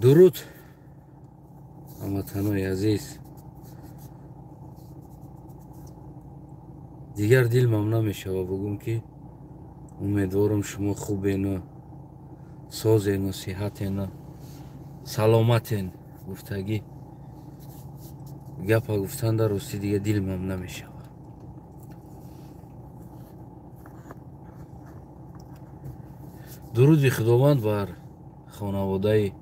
Дуруд, ҳамватанои азиз. Дигар дилмам намешава бугум, ки умедворам, шумо хубену созену сиҳатену саломатен. Гуфтагӣ гапа гуфтан дар ростӣ дига дилмам намешава. Дуруди Худованд бар хонаводаи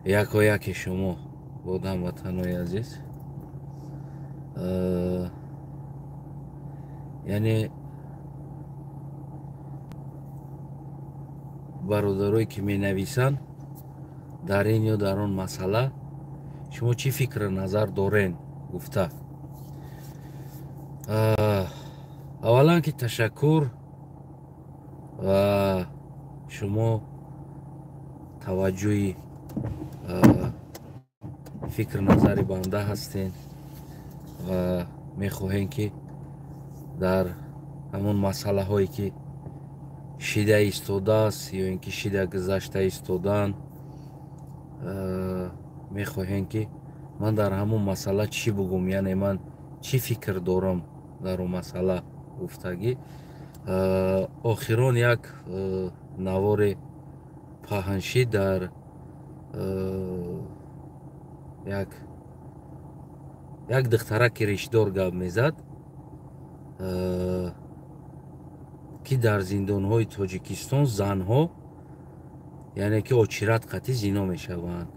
якояки шумо бод, ҳамватанои азиз. Яъне бародарое, ки менависанд дар ин ё дар он масъала, шумо чӣ фикру назар дорен гуфта, аввалан ки ташаккур ва шумо таваҷҷӯҳи фикру назари банда ҳастен ва мехоҳем, ки дар ҳамон масъалаҳое, ки шида истодааст ё ин ки шида гузашта истодаанд, мехоҳем, ки ман дар ҳамон масъала чӣ бугум, яъне ман чӣ фикр дорам дар он масъала гуфтагӣ. Охирон як навори паҳншӣ дар як духтараки ришдор гап мезад, ки дар зиндонҳои Тоҷикистон занҳо, яъне ки очират қатъи зино мешаванд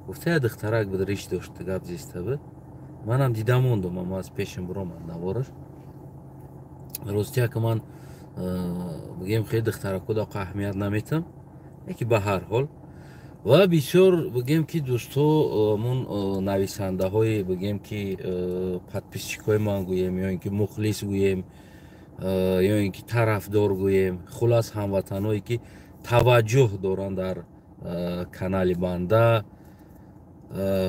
гуфта. Як духтарак буд, риш дошт, гап зиста буд. Манам дида мондум, ама аз пешам биромад навораш. Ростияка ман бигем, хеле духтаракода аҳамият наметам, яки ба ҳар ҳол ва бисёр бигем, ки дӯсто, мон нависандаҳои, бигем, ки подписчикҳои ман гӯем ё ин ки мухлис гӯем ё ин ки тарафдор гӯем, хулас, ҳамватаное, ки таваҷҷӯҳ доранд дар канали банда,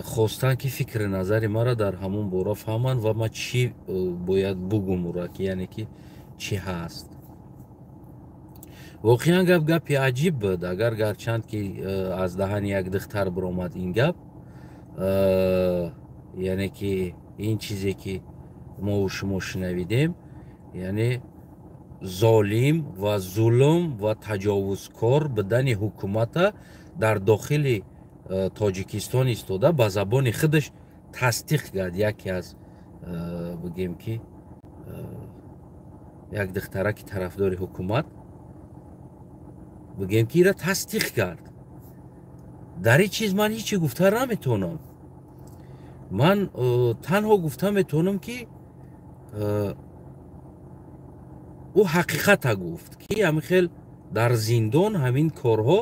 хостанд, ки фикри назари маро дар ҳамон бора фаҳманд ва ман чӣ бояд бугум ура, ки яъне ки чӣ ҳаст. Воқеан гап гапи аҷиб буд. Агар гарчанд ки аз даҳани як духтар биромад ин гап, яъне ки ин чизе, ки мову шумо шунавидем, яъне золим ва зулм ва таҷовузкор будани ҳукумата дар дохили Тоҷикистон истода ба забони худаш тасдиқ кард яке аз, бигем, ки як духтараки тарафдори ҳукумат, бигем, ки ира тасдиқ кард. Дар ин чиз ман ҳечи гуфта наметавонам. Ман танҳо гуфта метавонам, ки ӯ ҳақиқата гуфт, ки ҳамин хел дар зиндон ҳамин корҳо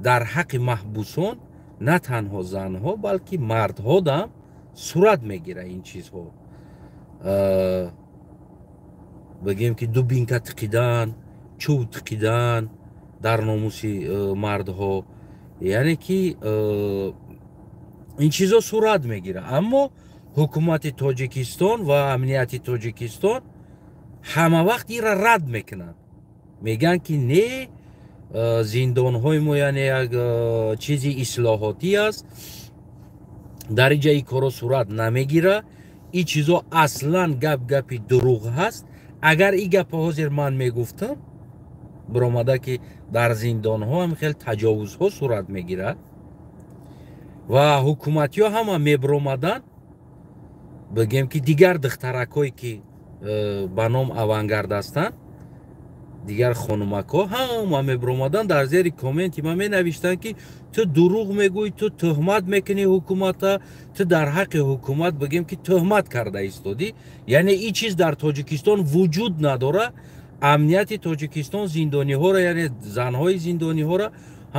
дар ҳаққи маҳбусон, на танҳо занҳо, балки мардҳо дам сурат мегирад ин чизҳо, бигем, ки дубинка тиқидан, чӯб тиқидан дар номуси мардҳо, яъне ки ин чизҳо сурат мегирад. Аммо ҳукумати Тоҷикистон ва амнияти Тоҷикистон ҳама вақт инра рад мекунанд, мегӯянд, ки не, зиндонҳои мо яъне як чизи ислоҳотӣ аст, дар инҷа ин корҳо сурат намегирад, ин чизҳо аслан гап гапи дурӯғ ҳаст. Агар ин гапа ҳозир ман мегуфтам, биромада, ки дар зиндонҳо ҳам хел таҷовузҳо сурат мегирад ва ҳукуматиҳо ҳама мебиромаданд, бигем, ки дигар духтаракҳое, ки ба ном Авангард ҳастанд, дигар хонумакҳо ҳама мебиромаданд, дар зери комменти ман менавиштанд, ки ту дурӯғ мегӯӣ, ту тӯҳмат мекунӣ ҳукумата, ту дар ҳаққи ҳукумат, бигем, ки тӯҳмат карда истодӣ, яъне ин чиз дар Тоҷикистон вуҷуд надорад. Амнияти Тоҷикистон зиндониҳоро, яъне занҳои зиндониҳоро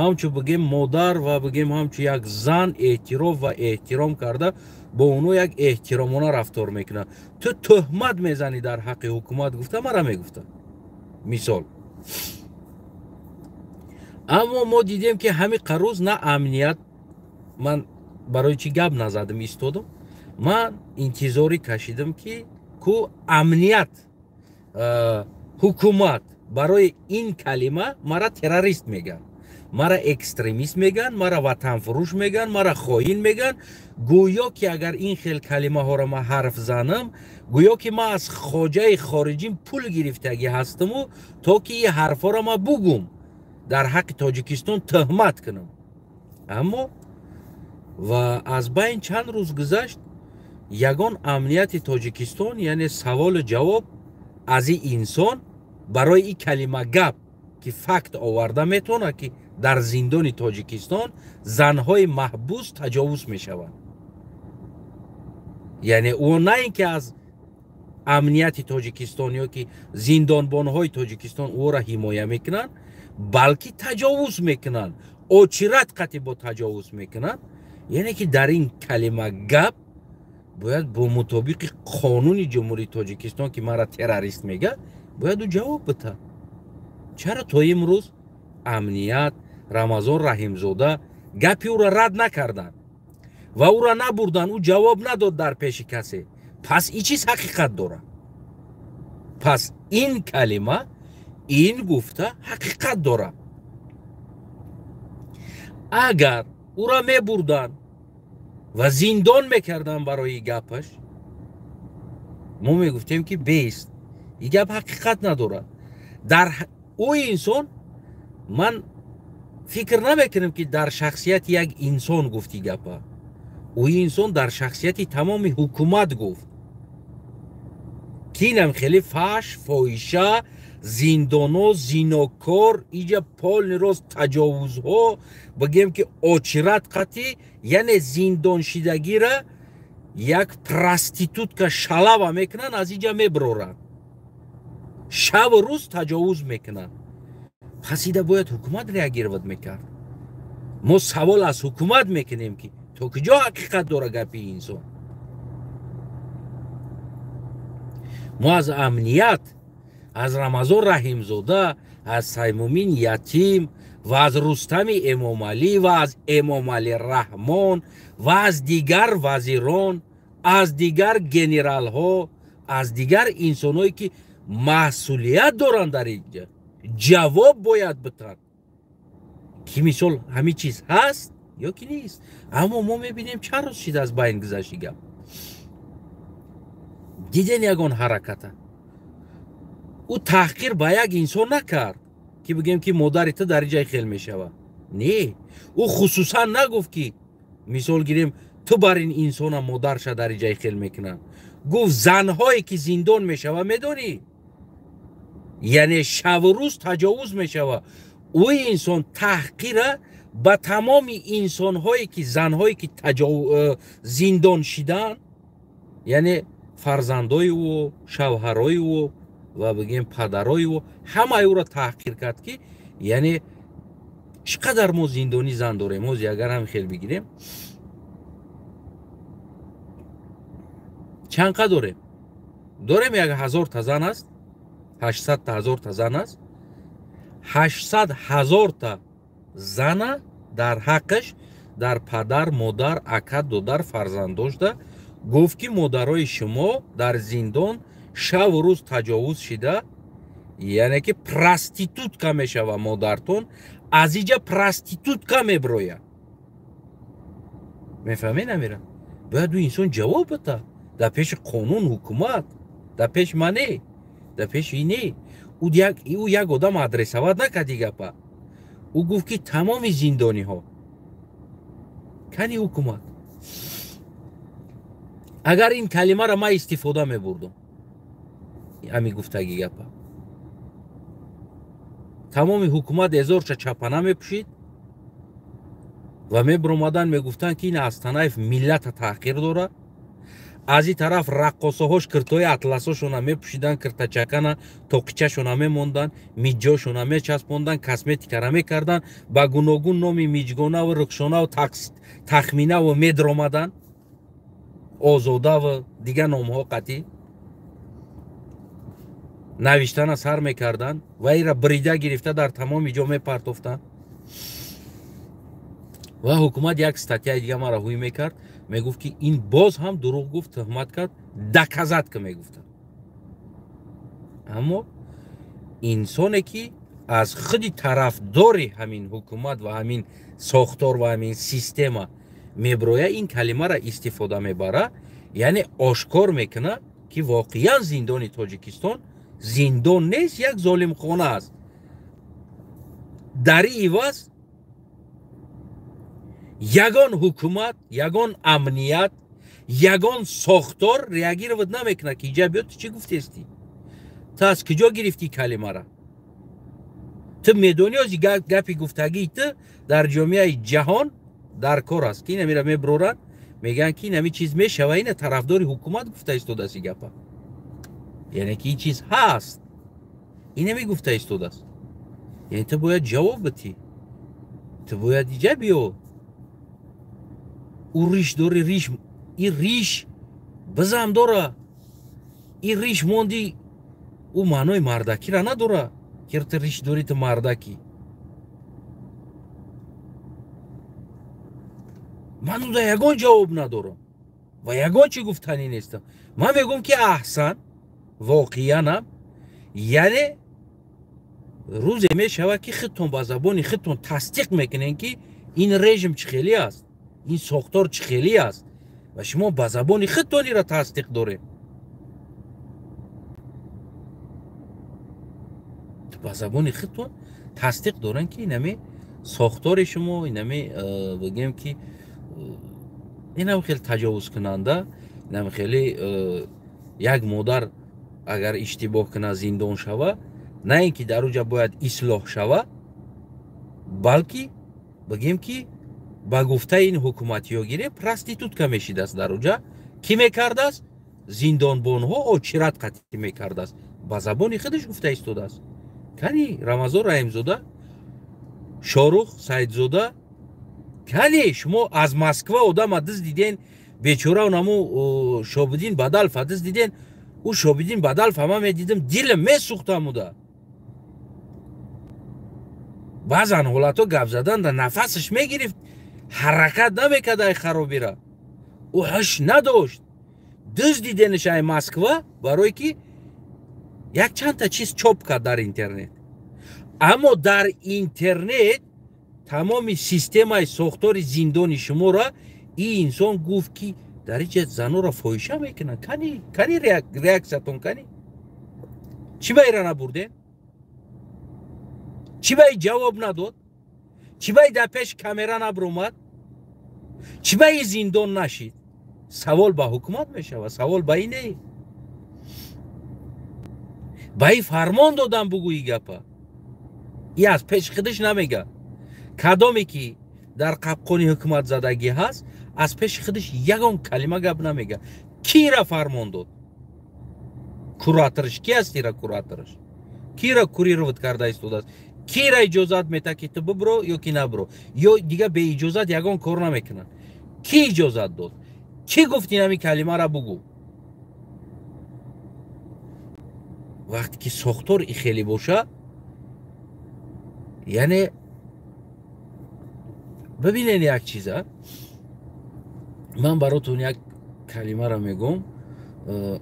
ҳамчун, бигем, модар ва, бигем, ҳамчун як зан эътироф ва эҳтиром карда, бо онҳо як эҳтиромона рафтор мекунад, ту тӯҳмат мезанӣ дар ҳаққи ҳукумат гуфта мара мегуфта мисол. Аммо мо дидем, ки ҳамин қарӯз на амният. Ман барои чӣ гап назадам, истодам? Ман интизорӣ кашидам, ки ку амният, ҳукумат барои ин калима мара террорист мегӯянд. Мара экстремист меган, мара ватанфурӯш меган, мара хоин меган. Гӯё ки агар ин хел калимаҳоро ман ҳарф занам, гӯё ки ман аз хоҷаи хориҷим пул гирифтагӣ ҳастаму, то ки ин ҳарфҳоро ман бугум, дар ҳаққи Тоҷикистон тӯҳмат кунам. Аммо ва аз байн чанд рӯз гузашт, ягон амнияти Тоҷикистон, яъне саволу ҷавоб аз ин инсон барои ин калима гап ки факт оварда метавонад, ки дар зиндони Тоҷикистон занҳои маҳбус таҷовуз мешаванд. Яъне ӯ на ин ки аз амнияти Тоҷикистон ё ки зиндонбонҳои Тоҷикистон ӯро ҳимоя мекунанд, балки таҷовуз мекунанд, очират қатъи бо таҷовуз мекунанд. Яъне ки дар ин калима гап бояд бо мутобиқи қонуни Ҷумҳурии Тоҷикистон, ки мара террорист мега, бояд ӯ ҷавоб бита. Чаро то имрӯз амният Рамазон Раҳимзода гапи ӯро рад накарданд ва ӯро набурданд, ӯ ҷавоб надод дар пеши касе? Пас ин чиз ҳақиқат дорад. Пас ин калима, ин гуфта ҳақиқат дорад. Агар ӯро мебурданд ва зиндон мекарданд барои гапаш, мо мегуфтем ки бест, ин гап ҳақиқат надорад. Дар ӯ инсон ман фикр намекунам, ки дар шахсияти як инсон гуфти гапа. Ӯ инсон дар шахсияти тамоми ҳукумат гуфт, ки инам хеле фаҳш, фоҳиша, зиндоно, зинокор, иҷа полный рост таҷовузҳо, бигем ки очират қатъи, яъне зиндоншидагира як проститутка шалава мекунанд, аз иҷа меброранд, шаву рӯз таҷовуз мекунанд. Пас ида бояд ҳукумат реагировать мекард. Мо савол аз ҳукумат мекунем, ки то куҷо ҳақиқат дора гапи инсон. Мо аз амният, аз Рамазон Раҳимзода, аз Саймумин Ятим ва аз Рустами Эмомалӣ ва аз Эмомалӣ Раҳмон ва аз дигар вазирон, аз дигар генералҳо, аз дигар инсонҳое ки масъулият доранд дар инҷа, ҷавоб бояд битанд, ки мисол ҳамин чиз ҳаст ё ки нест. Аммо мо мебинем чанд рӯз шид аз байн гузашти гап. Диден ягон ҳараката? Ӯ таҳқир ба як инсон накард, ки бигем ки модари ту дар ҷай хел мешавад. Не, ӯ хусусан нагуфт, ки мисол гирем, ту бар ин инсона модарша дар ҷай хел мекунанд. Гуфт занҳое ки зиндон мешавад, медонӣ, яъне шаву рӯз таҷовуз мешавад. Ӯ инсон таҳқира ба тамоми инсонҳое ки занҳое ки зиндон шиданд, яъне фарзандои ӯ, шавҳарои ӯ ва бигем падарои ӯ, ҳамаи ӯро таҳқир кард, ки яъне чӣ қадар мо зиндонӣ зан дорем. Ҳози агар ҳам хел бигирем, чанд қа дорем? Дорем 1000 та зан аст, 800 та ҳазорта зан аст. 800 ҳазорта зана дар ҳаққаш, дар падар, модар, ака, додар, фарзандошта гуфт, ки модарои шумо дар зиндон шаву рӯз таҷовуз шида, яъне ки проститутка мешава модартон, аз иҷа проститутка меброяд. Мефаҳмед намира? Бояд ӯ инсон ҷавоб бита дар пеши қонун, ҳукумат, дар пеши мане, дар пеши ине. Ӯ як одам адресават накард и гапа. Ӯ гуфт, ки тамоми зиндониҳо кани ҳукумат. Агар ин калимаро ман истифода мебурдум, ҳамин гуфтаги гапа, тамоми ҳукумат эзорша чапана мепӯшид ва мебиромаданд, мегуфтанд, ки ин Астанаев миллата таҳқир дорад. Аз ин тараф раққосаҳош киртои атласошона мепӯшиданд, киртачакана тоқичашона мемонданд, миҷҷошона мечаспонданд, косметикара мекарданд, ба гуногун номи миҷгонаву рухшонаву тахминаву медромаданд, Озодаву дигар номҳо қатъӣ навиштана сар мекарданд ва ира брида гирифта дар тамоми ҷо мепартофтанд. Ва ҳукумат як статьяи дига мара ҳуй мекард, мегуфт, ки ин боз ҳам дурӯғ гуфт, тӯҳмат кард, доказать ка мегуфтанд. Аммо инсоне ки Аз худи тарафдори ҳамин ҳукумат ва ҳамин сохтор ва ҳамин система меброя, ин калимаро истифода мебара, яъне ошкор мекуна, ки воқеан зиндони Тоҷикистон зиндон нест, як золимхона аст. Дар ин иваз ягон ҳукумат, ягон амният, ягон сохтор реагировать намекунад, ки иҷа биё, ту чӣ гуфтестӣ, ту аз куҷо гирифтӣ калимара, ту медонӣ ози гапи гуфтагии ту дар ҷомеаи ҷаҳон дар кор аст, ки инамира меброранд, мегӯянд, ки инами чиз мешава, ина тарафдори ҳукумат гуфта истодааст и гапа, яъне ки ин чиз ҳаст, инами гуфта истодааст. Яъне ту бояд ҷавоб битӣ, ту бояд иҷа биё. Ӯ риш дори, риш, и риш бизам дора, и риш монди, ӯ маънои мардакира надора, ки ту риш дори, ту мардакӣ. Ман уда ягон ҷавоб надорам ва ягон чӣ гуфтанӣ нестам. Ман мегӯям, ки аҳсан, воқеанам, яъне рӯзе мешавад, ки худтон ба забони худтон тасдиқ мекунед, ки ин режим чӣ хеле аст, ин сохтор чӣ хеле аст, ва шумо ба забони худтон инро тасдиқ доред. Ба забони худтон тасдиқ доранд, ки инами сохтори шумо, инами бигем, ки инам хеле таҷовузкунанда, инам хеле як модар агар иштибоҳ кунад, зиндон шава, на ин ки дар уҷа бояд ислоҳ шава, балки бигем, ки ба гуфтаи ин ҳукуматиё гирем, проститутка мешидааст дар уҷа. Кӣ мекардааст? Зиндонбонҳо очират қатъӣ мекардааст, ба забони худаш гуфта истодааст. Кани Рамазон Раҳимзода, Шорух Саидзода, кани шумо аз Москва одама диз диден, бечора наму Шобиддин Бадалфа диз диден. Ӯ Шобиддин Бадалфа ман медидим, дилам месӯхтамуда. Баъзан ҳолатҳо гап задан да нафасаш мегирифт, ҳаракат намекард ай харобира, ӯ ҳуш надошт. Диз диденаш ай Москва, барое ки як чандта чиз чоп кард дар интернет. Аммо дар интернет тамоми системаи сохтори зиндони шуморо ин инсон гуфт, ки дар инҷа занора фоҳиша мекунанд. Кани, кани реаксиятон, кани? Чӣ ба ира набурдем? Чӣ ба ҷавоб надод? Чӣ ба дар пеш камера набромад? Чӣ ба зиндон нашид? Савол ба ҳукумат мешавад, савол ба ин не. Ба ин фармон додам бугӯи гапа. И аз пеш худаш намега. Кадоме ки дар қапқони ҳукумат задагӣ ҳаст, аз пеши худаш ягон калима гап намега. Кира фармон дод? Кураторш ки аст? Ира кураторш кира курировать карда истодааст? Кира иҷозат мета, ки ту бибро ё ки набро, ё дига беиҷозат ягон кор намекунад? Ки иҷозат дод? Кӣ гуфт ин ҳамин калимаро бугӯ? Вақте ки сохтор и хеле боша, яъне бибинед як чиза, ман баротон як калимаро мегӯм.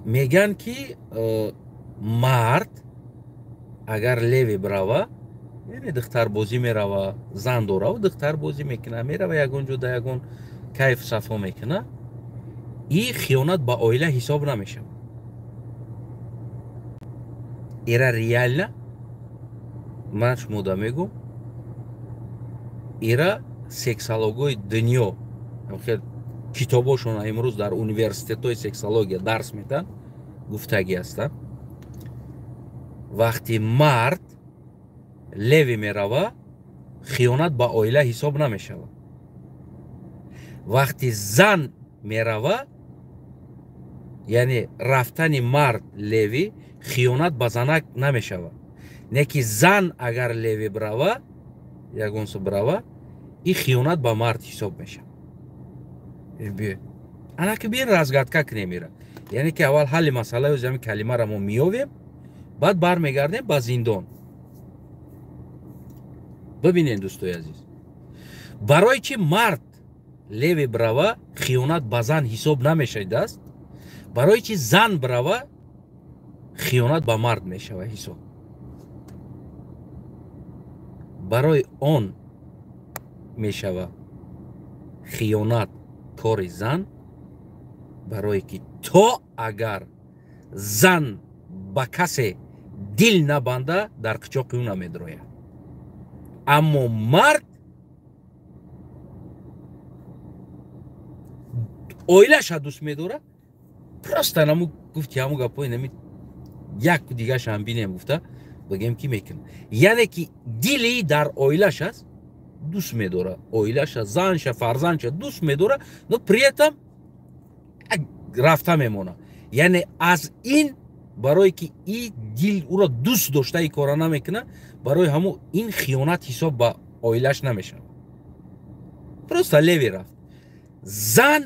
Мегӯянд, ки мард агар леви брава, яъне духтарбозӣ мерава, зан дораву духтарбозӣ мекуна, мерава ягон ҷо да ягон кайф сафо мекуна, и хиёнат ба оила ҳисоб намешавад. Ира реально ман шумода мегӯм, ира сексологои дунё китобошон имрӯз дар университетҳои сексология дарс метан, гуфтагӣ ҳастанд: вақти мард леви мерава, хиёнат ба оила ҳисоб намешавад. Вақти зан мерава, яъне рафтани мард леви хиёнат ба занак намешавад. Не ки зан агар леви брава, ягонсо брава, и хиёнат ба мард ҳисоб мешавад. Ана ки биен разгадка кунем ира. Яъне ки аввал ҳалли масъалаи ози ҳамин калимаро мо меёвем, баъд бармегардем ба зиндон. Бибинед, дӯстои азиз, барои чи мард леви брава хиёнат ба зан ҳисоб намешавидааст, барои чи зан брава хиёнат ба мард мешава ҳисоб? Барои он мешава хиёнат кори зан, барое ки то агар зан ба касе дил набанда, дар қичоқи ӯ намедрояд. Аммо мард оилаша дӯст медорад, просто наму гуфти ҳаму гапҳои нами як дигаашам бинем гуфта бигем ки мекунад. Яъне ки дили дар оилаш аст, дӯст медорад оилаша, занша, фарзандша дӯст медорад, но при этом рафта мемонад. Яъне аз ин барое ки и дил ӯро дӯст дошта и кора намекунад, барои ҳамун ин хиёнат ҳисоб ба оилаш намешавад. Просто леви рафт. Зан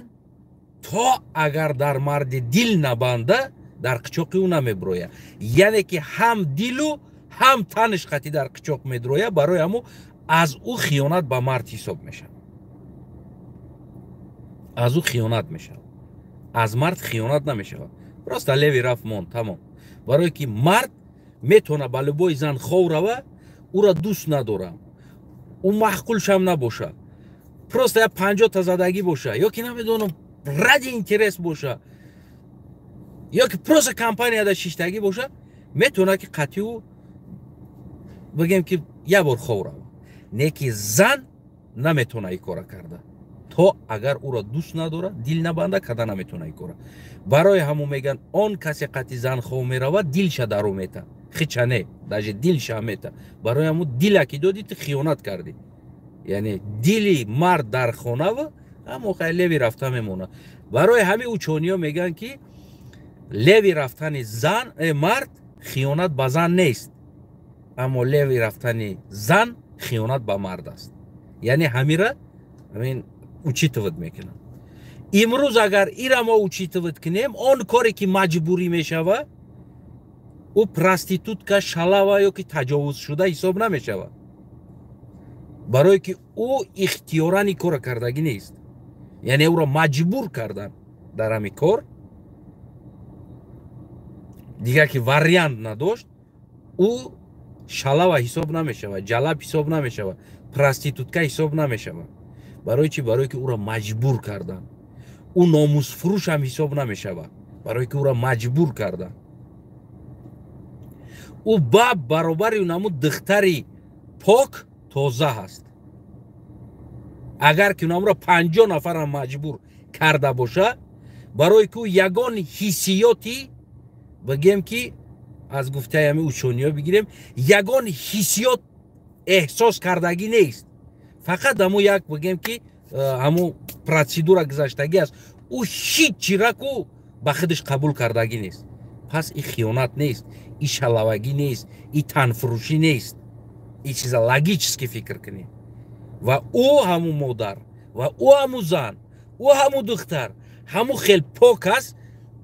то агар дар марди дил набанда, дар қичоқи ӯ намеброяд. Яъне ки ҳам дилу ҳам таниш қатӣ дар қичоқ медрояд, барои ҳамун аз ӯ хиёнат ба мард ҳисоб мешавад. Аз ӯ хиёнат мешавад. Аз мард хиёнат намешавад. Просто леви рафт монд, тамом. Барое ки мард метавонад ба любой зан хов рава, ӯро дӯст надорам, ӯ маъқулшам набошад, просто як 50-та задагӣ боша, ё ки намедонам ради интерес боша, ё ки просто компанияда шиштагӣ боша, метавонад ки қатъи ӯ бигем ки як бор хов рава. Не ки зан наметавонад ин кора карда, то агар ӯро дӯст надорад, дил набанда, када наметавонад ин кора. Барои ҳамун мегӯянд он касе қатъи зан хов меравад, дилша дар ӯ мета, хича не, даже дилша мета. Барои ҳамун дила ки додӣ, ту хиёнат кардӣ. Яъне дили мард дар хонава, аммо хай леви рафта мемонад. Барои ҳамин учониҳо мегӯянд ки леви рафтани зан мард хиёнат ба зан нест, аммо леви рафтани зан хиёнат ба мард аст. Яъне ҳамира ҳамин учитывать мекунам. Имрӯз агар ира мо учитывать кунем, он коре ки маҷбурӣ мешава, ӯ проститутка, шалава ё ки таҷовузшуда ҳисоб намешавад, барое ки ӯ ихтиёран ин кора кардагӣ нест. Яъне ӯро маҷбур кардан дар ҳамин кор, дигар ки вариант надошт, ӯ шалава ҳисоб намешавад, ҷалаб ҳисоб намешавад, проститутка ҳисоб намешавад. Барои чӣ? Барое ки ӯро маҷбур кардан. Ӯ номусфурӯш ҳам ҳисоб намешавад, барое ки ӯро маҷбур кардан. Ӯ ба баробари намуд духтари пок тоза ҳаст. Агар ки намуро 50 нафарам маҷбур карда боша, барое ки ӯ ягон ҳиссиёти, бигем ки аз гуфтаи ҳамин учониҳо бигирем, ягон ҳиссиёт эҳсос кардагӣ нест. Фақат ҳамун як бигем ки ҳамун процедура гузаштагӣ аст, ӯ ҳеҷ чираку ба худаш қабул кардагӣ нест. Пас и хиёнат нест, и шалавагӣ нест, и танфурӯшӣ нест. И чиза логически фикр кунем. Ва ӯ ҳамун модар, ва ӯ ҳамун зан, ӯ ҳамун духтар ҳамун хел пок аст,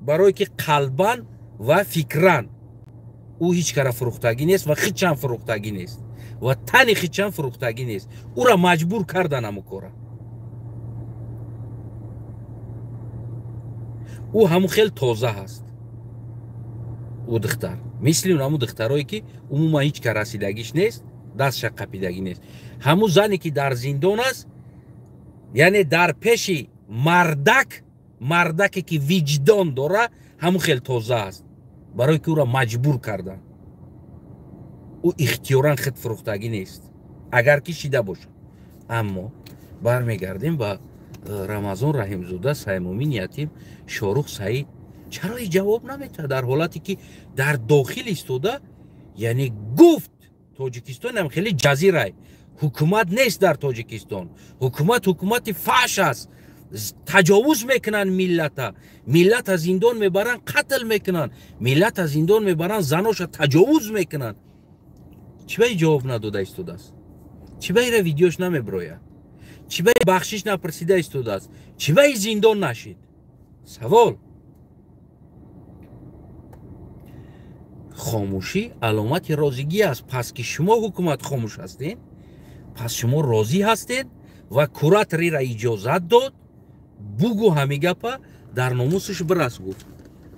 барое ки қалбан ва фикран ӯ ҳеҷ кара фурӯхтагӣ нест ва хичам фурӯхтагӣ нест ва тани хичам фурӯхтагӣ нест. Ӯра маҷбур кардан ҳамун кора. Ӯ ҳамун хел тоза ҳаст. Ӯ духтар мисли ҳамун духтарое ки умуман ҳеҷ кара расидагиш нест, дастша қапидагӣ нест. Ҳамун зане ки дар зиндон аст, яъне дар пеши мардак, мардаке ки виҷдон дора, ҳамун хел тоза аст, барое ки ӯро маҷбур кардан. Ӯ ихтиёран худ фурӯхтагӣ нест, агар ки шида бошад. Аммо бармегардем ба Рамазон Раҳимзода, Саймумин Ятим, Шорух Саид. Чаро и ҷавоб наметаҳад дар ҳолате ки дар дохил истода, яъне гуфт Тоҷикистон ҳам хеле ҷазирай, ҳукумат нест дар Тоҷикистон, ҳукумат ҳукумати фаҳш аст, таҷовуз мекунанд миллата, миллата зиндон мебаранд, қатл мекунанд, миллата зиндон мебаранд, заноша таҷовуз мекунанд. Чӣ ба ҷавоб надода истодааст? Чӣ ба ира видеош намеброяд? Чӣ ба бахшиш напурсида истодааст? Чӣ ба зиндон нашид? Савол. Хомӯшӣ аломати розигӣ аст. Пас ки шумо ҳукумат хомӯш ҳастед, пас шумо розӣ ҳастед ва кураторира иҷозат дод, бугӯ ҳамин гапа дар номусаш бирас гуфт.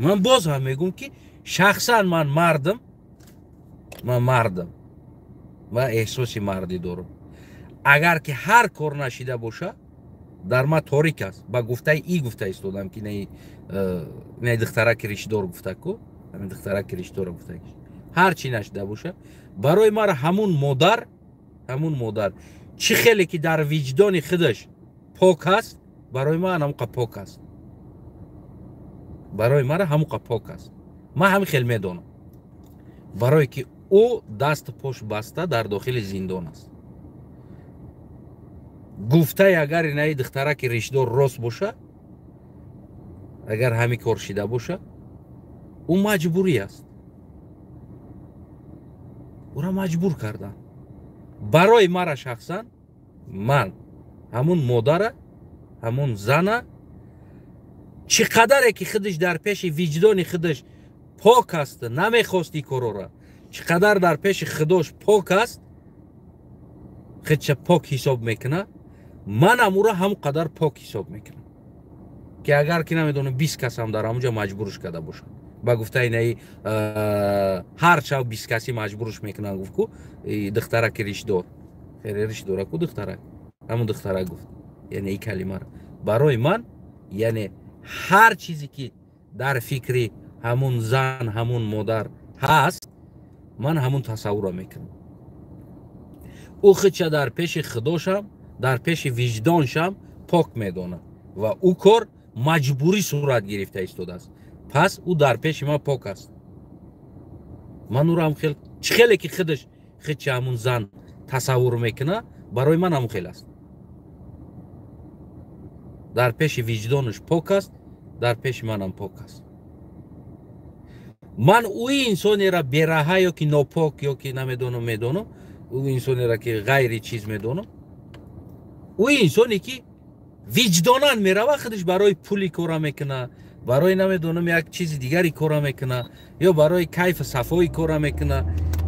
Ман боз ҳам мегӯм ки шахсан ман мардам, Ма эҳсоси мардӣ дорам. Агар ки ҳар кор нашида боша, дар ма торик аст. Ба гуфтаи и гуфта истодам, ки не духтараки ришдор гуфта ку, ҳамин духтараки ришдора гуфта, ҳар чӣ нашида боша, барои мара ҳамун модар, ҳамун модар чӣ хеле ки дар виҷдони худаш пок аст, барои ман ҳамуқа пок аст, барои мара ҳамуқа пок аст. Ман ҳамин хел медонам, барое ки ӯ дасту пош баста дар дохили зиндон аст. Гуфтаи агар инаи духтараки ришдор рост боша, агар ҳамин кор шида боша, ӯ маҷбурӣ аст, ӯра маҷбур карданд. Барои мара шахсан ман ҳамун модара, ҳамун зана, чӣ қадаре ки худаш дар пеши виҷдони худаш пок аст, намехост ин корора, чӣ қадар дар пеши худош пок аст, худша пок ҳисоб мекунад, манам ӯро ҳамон қадар пок ҳисоб мекунам, ки агар ки намедонам, 20 касам дар ҳамунҷо маҷбурш карда бошад. Ба гуфтаи наи ҳар шаб 20 каси маҷбурш мекунанд, гуфт ку духтараки ришдор, хеле ришдора ку духтарак, ҳамун духтарак гуфт. Яъне ин калимаро барои ман, яъне ҳар чизе ки дар фикри ҳамун зан, ҳамун модар ҳаст, ман ҳамун тасаввурро мекунам. Ӯ худша дар пеши худошам, дар пеши виҷдоншам пок медонад ва ӯ кор маҷбурӣ сурат гирифта истодааст, пас ӯ дар пеши ман пок аст. Ман ӯро ҳам хел, чӣ хеле ки худаш худша ҳамун зан тасаввур мекунад, барои ман ҳамун хел аст. Дар пеши виҷдонаш пок аст, дар пеши манам пок аст. Ман ӯи инсонеро бераҳа ё ки нопок ё ки намедонам, медонам, ӯ инсонеро ки ғайри чиз медонам, ӯ инсоне ки виҷдонан мерава, худаш барои пули кора мекуна, барои намедонам як чизи дигари кора мекуна, ё барои кайфу сафои кора мекуна,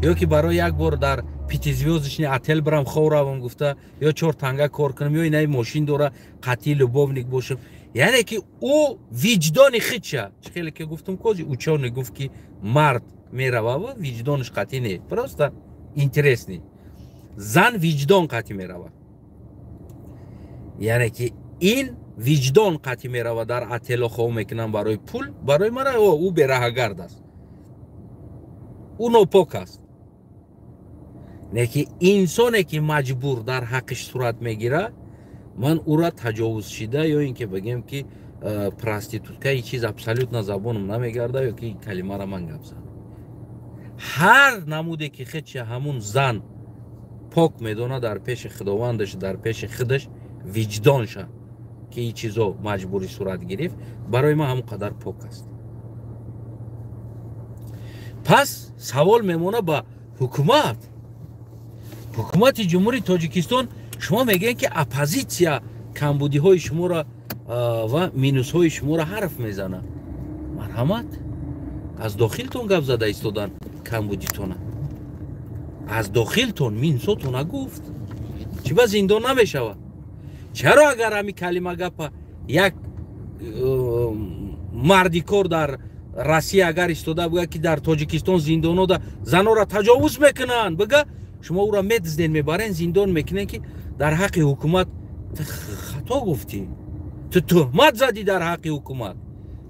ё ки барои як бор дар пятизвёздочный отель бирам, хов равам гуфта, ё чор танга кор кунам, ё инаи мошин дора, қатъи любовник бошам. Яъне ки ӯ виҷдони худша, чӣ хеле ки гуфтам, кози учёный гуфт, ки мард мерава, виҷдонаш қатъӣ не, просто интересный, зан виҷдон қатъӣ мерава. Яъне ки ин виҷдон қатъӣ мерава, дар отело хов мекунам барои пул, барои мара ӯ бераҳагард аст, ӯ нопок аст. Не ки инсоне ки маҷбур дар ҳаққиш сурат мегирад, ман ӯра таҷовузшида ё ин ки бигем ки проститутка, и чиз абсолютно забонам намегарда ё ки калимара ман гап задам. Ҳар намуде ки худша ҳамун зан пок медонад дар пеши худовандаш, дар пеши худаш, виҷдонша, ки ин чизо маҷбурӣ сурат гирифт, барои ман ҳамон қадар пок аст. Пас савол мемонад ба ҳукумат, ҳукумати Ҷумҳурии Тоҷикистон. Шумо мегӯед, ки оппозитсия камбудиҳои шуморо ва минусҳои шуморо ҳарф мезанад. Марҳамат, аз дохилтон гап зада истодан камбудитона, аз дохилтон минусотона гуфт, чӣ ба зиндон намешавад? Чаро агар ҳами калима гапа як мардикор дар Россия агар истода буга, ки дар Тоҷикистон зиндонода занора таҷовуз мекунанд, бига, шумо ӯро медизден, мебарен, зиндон мекунен, ки дар ҳаққи ҳукумат ту хато гуфтӣ, ту туҳмат задӣ дар ҳаққи ҳукумат,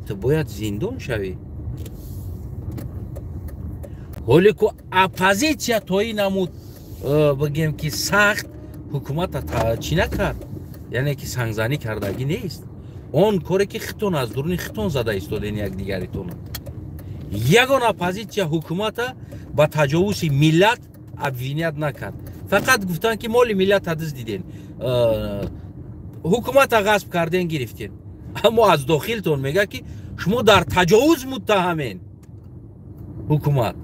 ту бояд зиндон шавӣ. Ҳоле ку оппозитсия то ин намуд, бигем ки сахт ҳукумата чӣ накард, яъне ки сангзанӣ кардагӣ нест. Он коре ки хитон аз дуруни хитон зада истоден якдигаритона. Ягон оппозитсия ҳукумата ба таҷовузи миллат обвинять накард, фақат гуфтанд, ки моли миллата дуздиден, ҳукумата ғасб карден, гирифтен. Аммо аз дохилтон мега, ки шумо дар таҷовуз муттаҳамен, ҳукумат,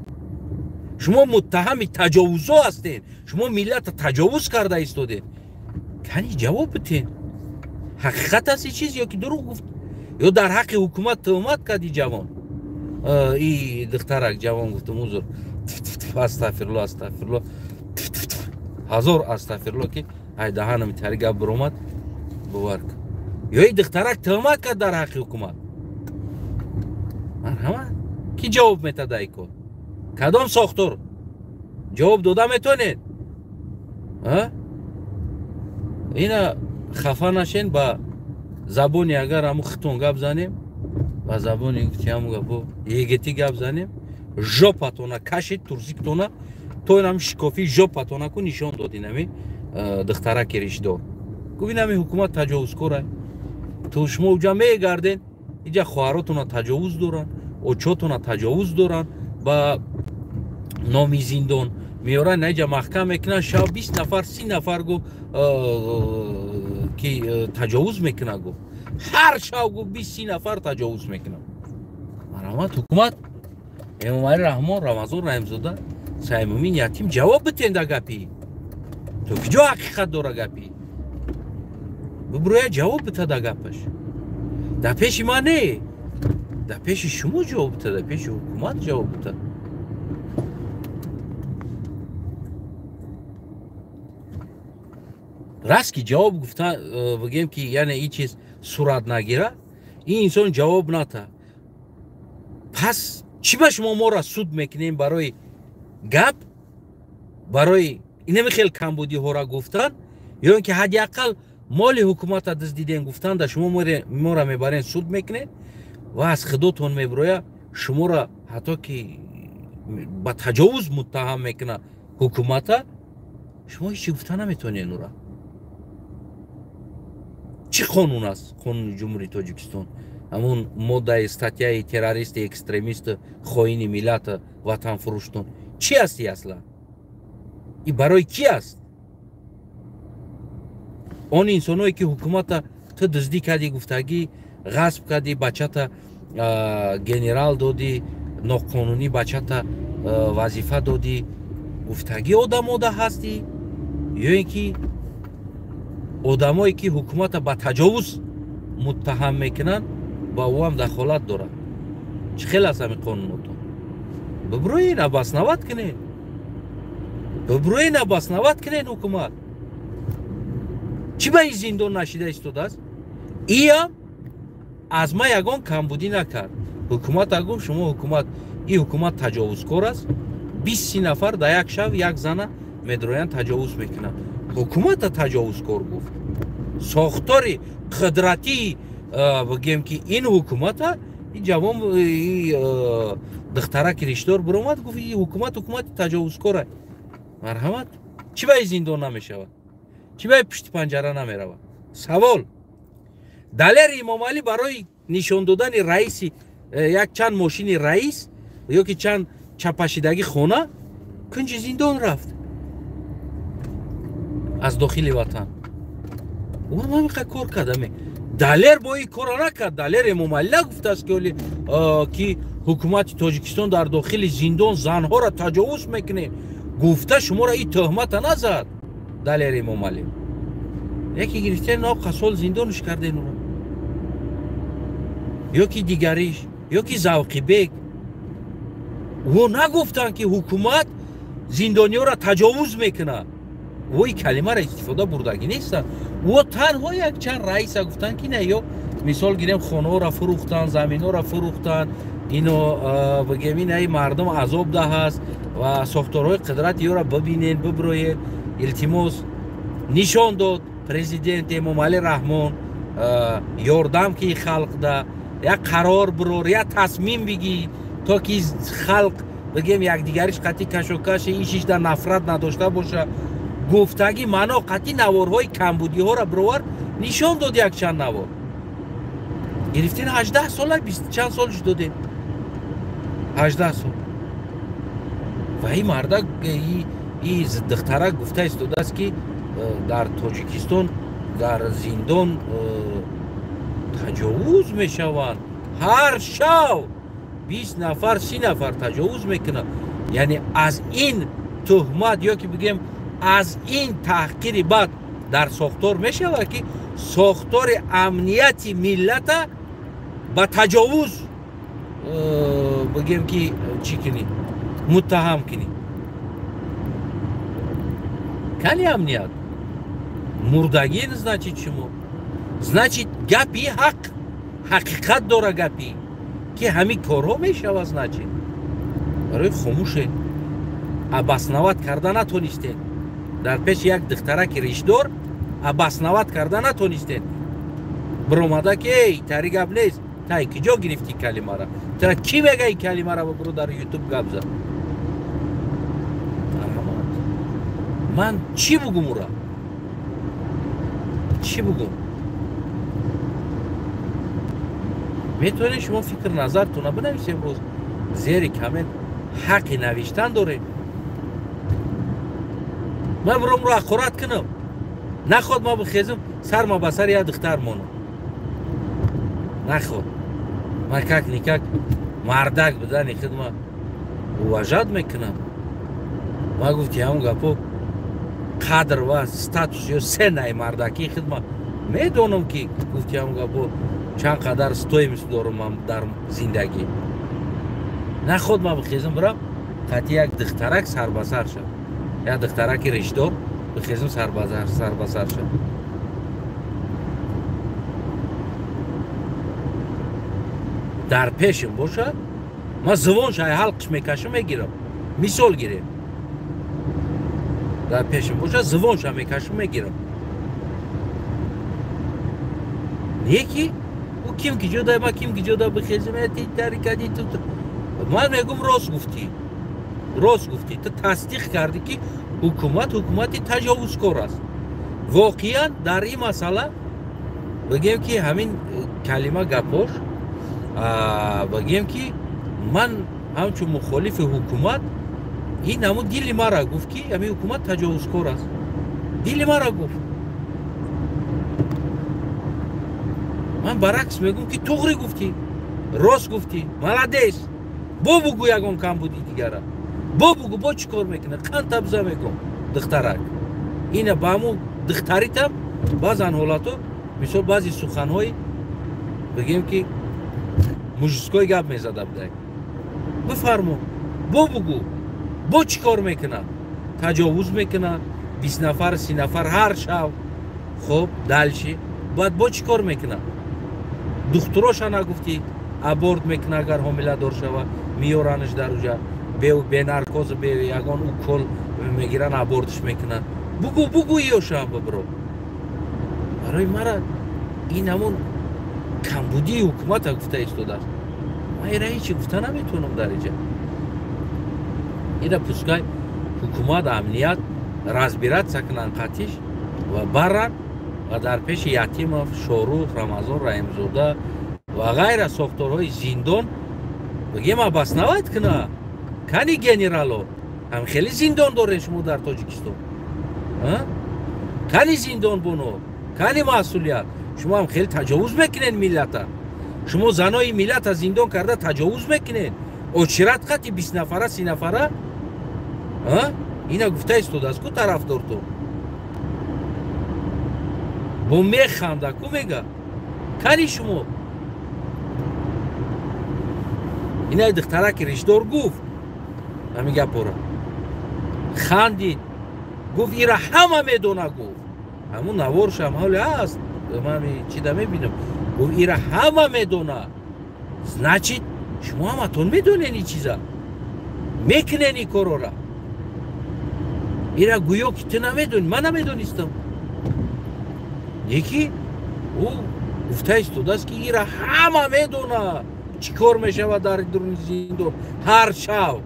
шумо муттаҳами таҷовузо ҳастен, шумо миллата таҷовуз карда истодед. Кани ҷавоб битен, ҳақиқат аст и чиз ё ки дурӯғ гуфт, ё дар ҳаққи ҳукумат туҳмат кард и ҷавон, и духтарак? Ҷавон гуфтам, узр, астағфирулло, астағфирулло, ҳазор астағфирулло, ки ай даҳанам тари гап биромад, бовар кун. Ё и духтарак туҳмат кард дар ҳаққи ҳукумат? Марҳамат, кӣ ҷавоб метада ай кор? Кадом сохтор ҷавоб дода метавонед? Ина хафа нашен, ба забони агар ҳаму хитон гап занем, ба забони гуфти ҳаму гапо егети гап занем, жопатона кашид турзиктона, то инам шикофи жопатона ку нишон дод инами духтараки ришдор. Гуфт инами ҳукумат таҷовузкора. То шумо уҷа мегарден, иҷа хоҳаротона таҷовуз доранд, очотона таҷовуз доранд, ба номи зиндон меоранд, наиҷа маҳкам мекунанд, шаб 20 нафар 30 нафар гуфт ки таҷовуз мекунад, гуфт ҳар шаб гуфт 20-30 нафар таҷовуз мекунад. Марҳамат ҳукумат, Эмомалӣ Раҳмон, Рамазон Раҳимзода, Саймумин Ятим, ҷавоб битен да гапи. То куҷо ҳақиқат дора гапи? Бибурӯя ҷавоб бита да гапаш. Да пеши ман не, да пеши шумо ҷавоб бита, да пеши ҳукумат ҷавоб бита. Раст ки ҷавоб гуфта бигем ки яъне ин чиз сурат нагира, ин инсон ҷавоб ната. Пас чӣ ба шумо моро суд мекунем барои гап, барои инами хел камбудиҳоро гуфтан, ё ин ки ҳадди ақал моли ҳукумата дуздидем гуфтан, да шумо моро мебарен суд мекунед ва аз худотон мебироя шуморо ҳатто ки ба таҷовуз муттаҳам мекунад ҳукумата, шумо ҳеҷ чӣ гуфта наметавонед. Ура чӣ қонун аст? Қонуни Ҷумҳурии Тоҷикистон, ҳамун моддаи статьяи террористи, экстремисти, хоини миллата, ватанфурӯштон чӣ аст? И аслан и барои кӣ аст? Он инсоное ки ҳукумата ту дуздӣ кардӣ гуфтагӣ, ғасб кардӣ, бачата генерал додӣ, ноқонунӣ бачата вазифа додӣ гуфтагӣ, одамода ҳастӣ, ё ин ки одамое ки ҳукумата ба таҷовуз муттаҳам мекунанд, ба ӯ ҳам дахолат дорад. Чӣ хел аст ҳамин қонунотон? Бибурӯен, обосновать кунед, бибурӯен, обосновать кунед ҳукумат. Чӣ ба ин зиндон нашида истодааст? Иам аз ма ягон камбудӣ накард. Ҳукумата гуфт шумо ҳукумат, ин ҳукумат таҷовузкор аст, 20-30 нафар дар як шаб як зана медроянд таҷовуз мекунанд. Ҳукумата таҷовузкор гуфт. Сохтори қудратии бигем ки ин ҳукумата, ин ҷавон, духтараки риштдор биромад гуфт ин ҳукумат ҳукумати таҷовузкор аст. Марҳамат, чӣ ба ин зиндон намешавад? Чӣ ба пушти панҷара намеравад? Савол. Далер Имомалӣ барои нишон додани раиси як чанд мошини раис ё ки чанд чапашидагӣ хона кунҷи зиндон рафт аз дохили ватан. Ӯ ҳам ҳамин кор кард. Далер бо ин корро накард. Далер Эмомалӣ нагуфтааст ки ҳукумати Тоҷикистон дар дохили зиндон занҳоро таҷовуз мекунед гуфта, шуморо ин тӯҳмата назад Далер Эмомалӣ. Яке гирифтен ноқа сол зиндонш карден ӯро, ё ки дигариш, ё ки Завқибек. Ӯ нагуфтанд ки ҳукумат зиндониёро таҷовуз мекунад. Ӯ ин калимаро истифода бурдагӣ нестанд. Ӯ танҳо якчанд раиса гуфтанд ки не, ё мисол гирем хонаҳоро фурӯхтанд, заминҳоро фурӯхтанд, ино бигем ин мардум азоб даҳаст ва сохторҳои қудрат ёро бибинед, биброед. Илтимос нишон дод президент Эмомалӣ Раҳмон, ёрдам ки халқда як қарор бирор, як тасмим бигӣ, то ки халқ бигем якдигариш қатъи кашокаши ишишда нафрат надошта боша. Гуфтагӣ маъно қатъи наворҳои камбудиҳоро бировард, нишон дод якчанд навор. Гирифтен 18 сола, 20 чанд солш додем, 18 сол. Ва ин мардак, и духтарак гуфта истодааст ки дар Тоҷикистон дар зиндон таҷовуз мешаванд, ҳар шав 20 нафар 30 нафар таҷовуз мекунанд. Яъне аз ин тӯҳмат ё ки бигем аз ин таҳқири бад дар сохтор мешавад ки сохтори амнияти миллата ба таҷовуз бигем ки чӣ кунӣ, муттаҳам кунӣ. Кани амният мурдагӣ, значит шумо, значит гапи ҳақ ҳақиқат дора, гапи ки ҳамин корҳо мешавад, значит барои хомӯшед, обосновать карда натонистед. Дар пеши як духтараки ришдор обосновать карда натонистен. Биромада ки эй, тари гап нест. Тай киҷо гирифти калимара? Тара ки мега ин калимара бибиро дар ютуб гап зад? Марҳамат. Ман чӣ бугум ура? Чӣ бугум? Метавонед шумо фикр назартона бинависем рӯз зери коммент ҳаққи навиштан дорем. Ман биромро ҳақорат кунам. Наход ма бихезам сарма ба сари як духтар монам. Наход. Ман как никак мардак будани худ ма уважать мекунам. Ма гуфти ҳамон гапо қадр ва статус ё сенаи мардакии худ ма медонам ки гуфти ҳамон гапо чанд қадар стоимость дорам ман дар зиндагӣ. Наход ма бихезам бирам қати як духтарак сарбасар шав. Як духтараки ришдор бихезам сарбасар шав. Дар пешим бошад, ман зувонша ҳалқиш мекашам мегирам. Мисол гирем. Дар пешим бошад, зувонша мекашам мегирам. Не ки ӯ ким ки ҷода, ман ким ки ҷода бихезам, тари кади ту. Ман мегум рост гуфтӣ. Рост гуфтӣ. Ту тасдиқ кардӣ ки ҳукумат ҳукумати таҷовузкор аст. Воқеан дар ин масъала бигем ки ҳамин калима гапош, бигем ки ман ҳамчун мухолифи ҳукумат ин ҳамун дили мара гуфт ки ҳамин ҳукумат таҷовузкор аст. Дили мара гуфт. Ман баръакс мегӯм ки туғри гуфтӣ, рост гуфтӣ, молодец. Бо бугӯ ягон камбуди дигара. Бо бугӯ бо чӣ кор мекунад? Қанд табза мегӯм духтарак. Ина ба ҳамун духтаритам баъзан ҳолато мисол баъзе суханҳои бигем ки мужской гап мезада будай. Бифармо, бо бугӯ, бо чӣ кор мекунад? Таҷовуз мекунад, 20 нафар, 30 нафар ҳар шаб. Хоб, дальше. Баъд бо чӣ кор мекунад? Духтуроша нагуфтӣ, аборт мекунад агар ҳомиладор шава, меёранаш дар уҷа, бе наркоз, бе ягон укол мегиран, абортш мекунад. Бугӯ, бугӯ ёшам бибро. Барои мара ин ҳамон камбудии ҳукумата гуфта истодааст. Ман ира ҳечи гуфта наметавонам дар иҷа. Ира пускай ҳукумат, амният разбираться кунанд қатиш ва баранд ва дар пеши Ятимов, Шорух, Рамазон Раҳимзода ва ғайра сохторҳои зиндон бигем обосновать куна. Кани генерало, ҳам хеле зиндон дорем шумо дар Тоҷикистон. Кани зиндонбоно, кани масъулият. Шумо ҳам хеле таҷовуз мекунед миллата. Шумо занои миллата зиндон карда таҷовуз мекунед. Очират қати 20 нафара, 30 нафара. Ина гуфта истодааст ку тарафдортон. Бо механда ку мега. Кани шумо? Ина духтараки ришдор гуфт ҳамин гапора. Хандид. Гуфт ира ҳама медона гуфт. Ҳамун наворшам ҳоле ҳаст. Ман чида мебинам. Гуфт ира ҳама медона. Значит, шумо ҳаматон медонед ин чиза. Мекунед ин корора. Ира гӯё ки ту намедонӣ, ман намедонистам. Неки ӯ гуфта истодааст ки ира ҳама медона чӣ кор мешавад дар дуруни зиндон. Ҳар шаб,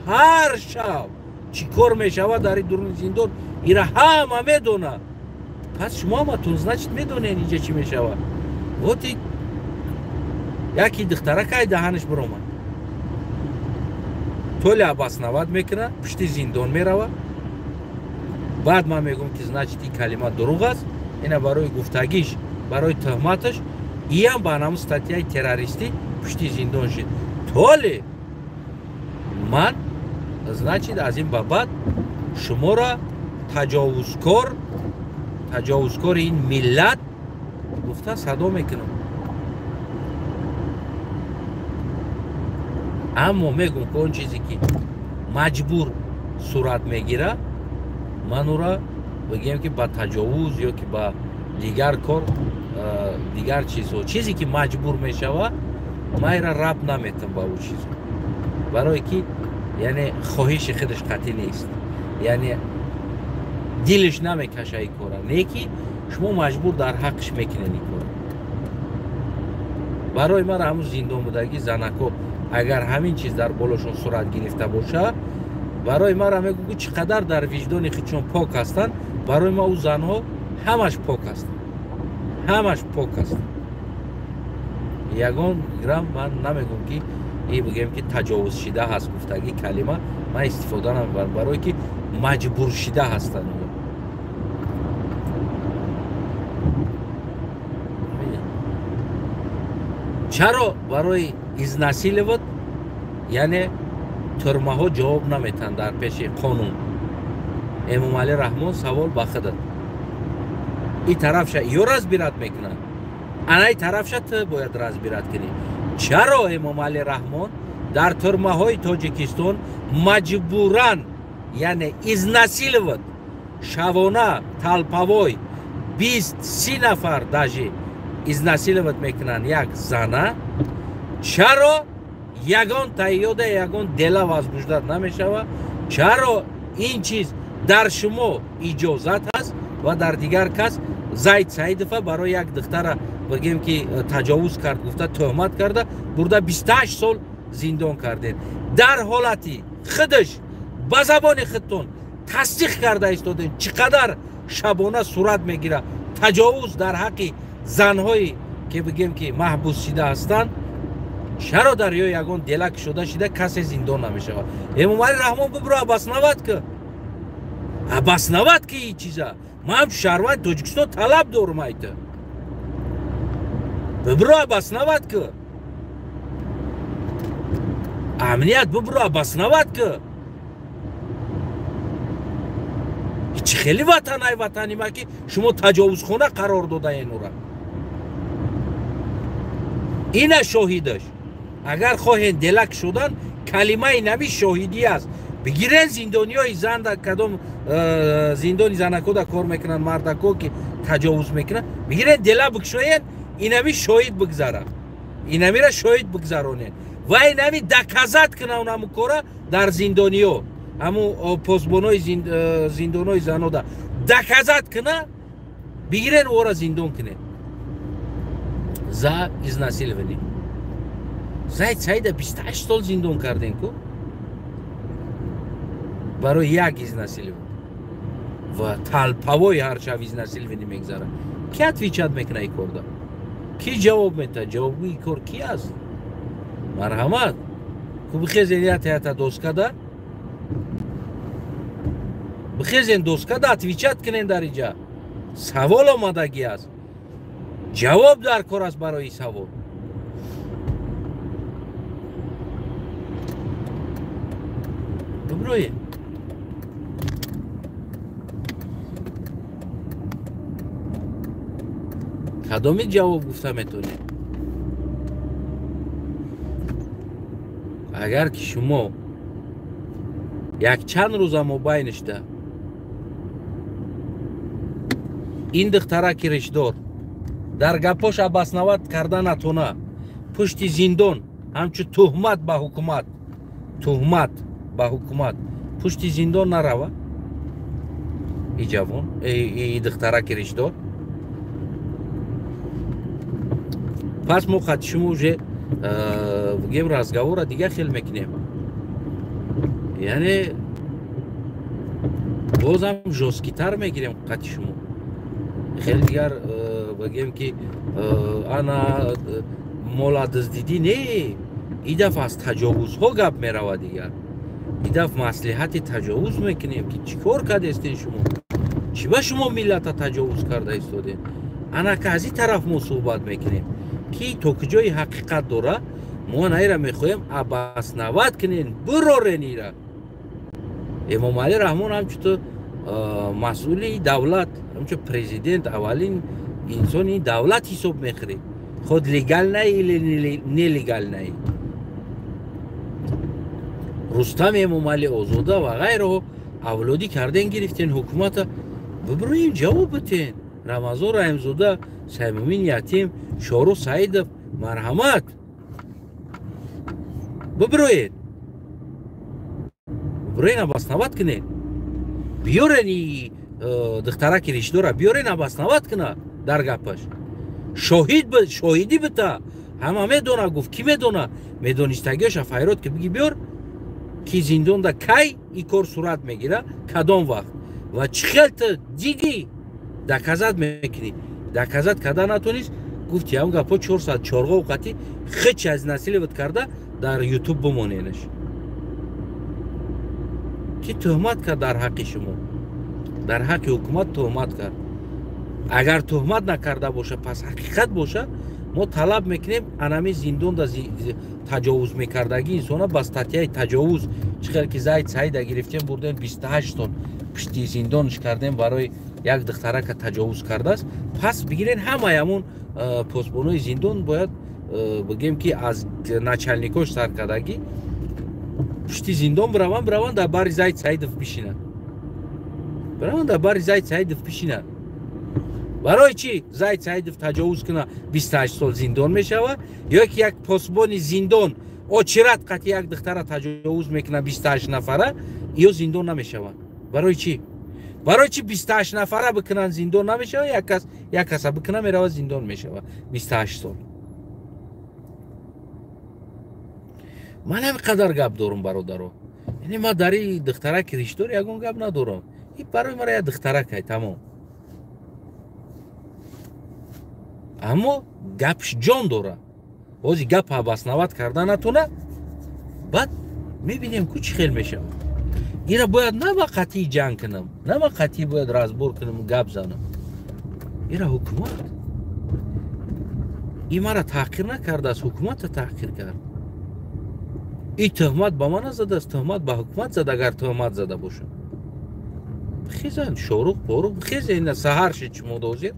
ҳар шаб чӣ кор мешавад дар дуруни зиндон, ира ҳама медона. Пас шумо ҳаматон значит медонед инҷа чӣ мешавад. Вот яки духтаракай даҳанаш биромад. Толи обосновать мекунад, пушти зиндон меравад. Баъд ман мегӯм ки значит ин калима дурӯғ аст. Ина барои гуфтагиш, барои туҳматаш иам ба ҳамун статьяи террористӣ пушти зиндон шид. Толи ман значит аз ин ба баъд шуморо таҷовузкор, таҷовузкори ин миллат гуфта садо мекунам. Аммо мегӯм ки он чизе ки маҷбур сурат мегирад, ман ӯро бигем ки ба таҷовуз ё ки ба дигар кор, дигар чизҳо, чизе ки маҷбур мешавад, ман ира раб наметам ба ӯ чизо. Барое ки яъне хоҳиши худаш қатъӣ нест. Яъне Дилаш намекаша ин кора, не ки шумо маҷбур дар ҳаққш мекунед ин кора. Барои мара ҳамун зиндон будагӣ занако агар ҳамин чиз дар болошон сурат гирифта боша, барои мара мегӯ ки чӣ қадар дар виҷдони худшон пок ҳастанд. Барои ма ӯ занҳо ҳамаш пок ҳастанд, ҳамаш пок ҳастанд. Ягон грамм ман намегӯм ки и бигӯем ки таҷовуз шида ҳаст, гуфтагӣ калима ман истифода намебарам, барое ки маҷбур шида ҳастанд. Чаро барои изнасиловать, яъне тюрьмаҳо ҷавоб наметаҳанд дар пеши қонун? Эмомалӣ Раҳмон, савол ба худат. И тарафша ё разбирать мекунад, анаи тарафша ту бояд разбирать кунӣ. Чаро Эмомалӣ Раҳмон дар тюрьмаҳои Тоҷикистон маҷбуран, яъне изнасиловать, шавона толповой 20-30 нафар даже изнасиловать мекунанд як зана? Чаро ягон тайёда, ягон дела возбуждать намешава? Чаро ин чиз дар шумо иҷозат ҳаст ва дар дигар кас? Зайд Саидова барои як духтара, бигем ки таҷовуз кард гуфта, тӯҳмат карда, бурда 28 сол зиндон кардед, дар ҳолати худаш ба забони худтон тасдиқ карда истодем, чӣ қадар шабона сурат мегирад таҷовуз дар ҳаққи занҳое ки бигем ки маҳбус шида ҳастанд. Чаро дар ё ягон дела кушода шида, касе зиндон намешавад? Эмомалӣ Раҳмон, бибро, обосновать ки, обосновать ки ин чиза. Ман ҳамчун шаҳрванди Тоҷикистон талаб дорум, айта бибро, обосновать ки. Амният, бибро, обосновать ки. Чӣ хеле ватанай ватани ма ки шумо таҷовузхона қарор додаен ура? Ина шоҳидаш. Агар хоҳен дела кушодан, калимаи нави шоҳидӣ аст. Бигирен зиндониҳои зан, да кадом зиндони занакода кор мекунанд, мардако ки таҷовуз мекунанд, бигирен, дела бикушоен, инами шоҳид бигзара, инамира шоҳид бигзаронен ва инами доказать кунанд ҳамун кора дар зиндониҳо, ҳамун посбонои зиндонҳои занода доказать куна, бигирен, ора зиндон кунед за изнасилование. Зайд Саида 28 сол зиндон кардем ку барои як изнасилование, ва толповой ҳар шаб изнасилование мегзарад. Ки отвечать мекуна и корда? Ки ҷавоб метаҳад? Ҷавобгӯи кор ки аст? Марҳамат ку, бихезен, ята доскада бихезен, доскада отвечать кунен. Дар иҷа савол омадагӣ аст, ҷавоб дар кор аст барои савол. Биброем. Кадоми ҷавоб гуфта метонед? Агар ки шумо якчанд рӯза мобайнишда ин духтараки ришдор дар гапош обосновать карда натона, пушти зиндон ҳамчун туҳмат ба ҳукумат, туҳмат ба ҳукумат, пушти зиндон нарава и ҷавон, и духтараки ришдор, пас мо қати шумо уже бигем разговора дига хел мекунем, яъне бозам жёсткитар мегирем қати шумо. Хеле дигар бигем ки ана мола дуздидӣ не, и дафъа аз таҷовузҳо гап меравад дигар. И дафъ маслиҳати таҷовуз мекунем ки чӣ кор кардестен шумо, чӣ ба шумо миллата таҷовуз карда истодем. Анака аз ин тараф мо суҳбат мекунем ки то куҷои ҳақиқат дора. Мо наира мехоҳем обосновать кунем, бирорен ира. Эмомалӣ Раҳмон ҳамчун масъули давлат, ҳамчун президент, аввалин инсони давлат ҳисоб мехӯред, хоть легальный или нелегальный. Рустам Эмомалӣ, Озода ва ғайраҳо авлодӣ карден, гирифтен ҳукумата, бибироем, ҷавоб битен. Рамазон Раҳимзода, Саймумин Ятим, Шоҳрух Саидов, марҳамат, бибироед, бибироед, обосновать кунед, биёрен. духтараки ришдора биёрен, обосновать куна дар гапаш. Шоҳидӣ бита, ҳама медона, гуфт ки медона, медонистагиаша файрод ки биги биёр, ки зиндонда кай и кор сурат мегира, кадом вақт ва чӣ хел ту диги доказать мекунӣ. Доказать карда натонист, гуфти ҳам гапо 4 соат чорғо овқати хич аз насиливат карда дар ютуб бимоненаш, ки туҳмат кард дар ҳаққи шумо, дар ҳаққи ҳукумат туҳмат кард. Агар туҳмат накарда боша, пас ҳақиқат боша, мо талаб мекунем анами зиндонда таҷовуз мекардагӣ инсона ба статьяи таҷовуз, чӣ хел ки Зайд Саида гирифтем бурдем 28 сол пишти зиндонш кардем барои як духтарака таҷовуз кардааст. Пас бигирен ҳамаи ҳамун посбонои зиндон бояд бигем ки аз начальникош сар кардагӣ пушти зиндон бираванд дар бари Зайд Саидов бишинанд, бираванд дар бари Зайд Саидов бишинанд. Барои чӣ Зайд Саидов таҷовуз куна 28 сол зиндон мешавад, ё ки як посбони зиндон очират қати як духтара таҷовуз мекуна 28 нафара, ё зиндон намешаванд? Барои чӣ? Барои чӣ 28 нафара бикунанд зиндон намешавад, як кас як каса бикуна меравад зиндон мешавад 28 сол? Ман ҳамин қадар гап дорум, бародаро. Яъне ман дар ин духтараки риштдор ягон гап надорам. Ин барои мара як духтаракай, тамом. Аммо гапш ҷон дора. Ҳозир гап обосновать карда натона, баъд мебинем ку чӣ хел мешавад. Ира бояд на ба қатъӣ ҷанг кунам, на ба қатъӣ бояд разбор кунам, гап занам. Ира ҳукумат ин мара таҳқир накардааст, ҳукумата таҳқир кард. Ин туҳмат ба ман назадааст, туҳмат ба ҳукумат зад, агар туҳмат зада бошад. Хезан шоруқ поруқ хезе, ина саҳар шид шумода ҳозир,